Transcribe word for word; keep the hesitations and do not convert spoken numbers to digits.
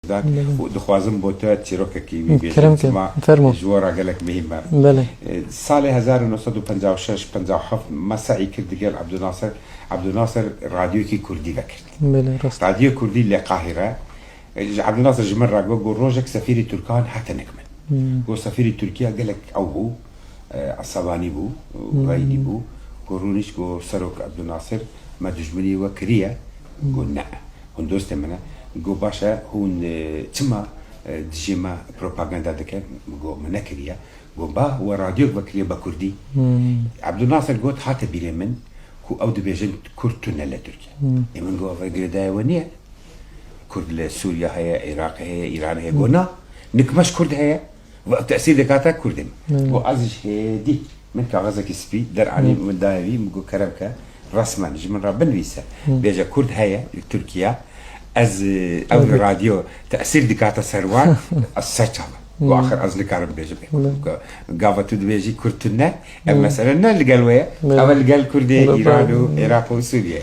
dan û dixwazim bo te çîrokekî wî bêjim. Kerem ke, fermo. Ji we re gelek muhîm e. Belê. E, salê hezar û neh sed û penca û şeş penca û heft me se'î kir digel Ebdulnasir. Ebdulnasir radyoyekî kurdî vekird. Belê, rast. Radyoya kurdî li Qahîre. E, ji Ebdulnasir ji min re got, got, rojek sefîrê Tirkan hate nik min. Hmm. Got, sefîrê Tirkiye gelek ew bû, e, esebanî bû, Hmm. reyî bû. Got, rûnişt, got, serok Ebdulnasir, me dijminî we kiriye. Got, ne. Hûn dostê min e. Got, baş e, hûn, e, çima, e, dijî me propaganda dikin? Got, me nekiriye. Got, ba we radyok vekiriye be kurdî. Hmm. Ebdulnasir got, hate bîrê min ku ew dibêjin kurd tune li Tirkiye. Hmm. Ê min got, ev girêdayî we niye? Kurd li Sûriye heye, Iraqê heye, Îranê heye. Got, na, nik me ji kurd heye. Ve tesîr dikate kurdê min. Hmm. Got, ez ji hêdî min kaxezekî spî deranî, Hmm. min daye wî, min got, kerem ke, resmen ji min re binivîse. Hmm. Bêje kurd heye li Tirkiye. Ez, e, ew Tabii. radyo tesîr dikate ser wan, ez ser çava. Got, Hmm. axir ez nikarim bêjim. Belê. Got, gava tu dibêjî kurd tune, ev Hmm. mesele ne li gel we ye, Belê. ev li gel kurdê Belê. Îran û Belê. Iraq û Sûriye.